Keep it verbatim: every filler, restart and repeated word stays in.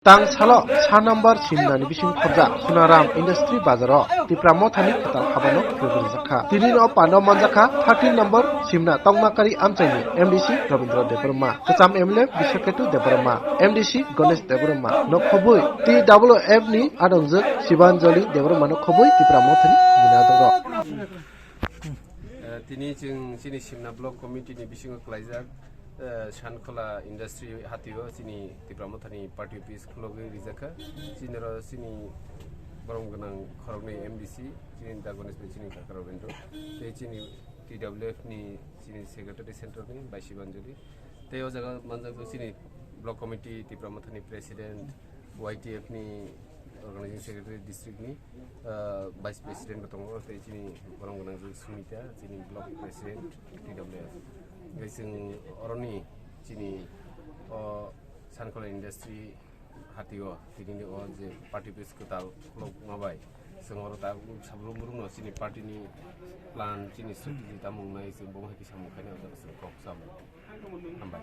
Tang salo sa number simna ni bising khorjak Sunaram Industry bazar o Tipra Motha ni kwtal haba no philogwi rijak kha. Tini no pando manjak kha thirteen number simna tongmakari amchai ni M D C Rabindra Debbarma, kwcham M L A Biswaketu Debbarma, M D C Ganesh Debbarma no khobwi T W F ni adongjwk Sibanjali Debbarma no khobwi Tipra Motha ni bini adongo. Eh, tini chwng chini Simna Block Committee ni bisingo kwlaijak, eh, Sankhola Industry hatio chini Tipra Mothani party office khulogwi rijak kha. Chini oro chini borom gwnang khoroknwi M D C, chini Dagonis bai chini Kaka Robindro, tei chini T W F ni chini Secretary Central ni Baisi Banjali. Tei o jaga manjak chini Block Committee Tipra Mothani President, Y T F ni Organizing Secretary district ni, ah, Vice President bo tongo, tei chini borom gwnang jwk Sumita, chini Block President T W F. Tei chwng oroni chini o Sankhola Industry hatio tini o je party office kwtal khulokma bai chwng oro ta sabrum brum no chini party ni plan, chini strategy tamo wngnai chwng bo hai khe samung khainai o jaga chwng kok samo. Hambai.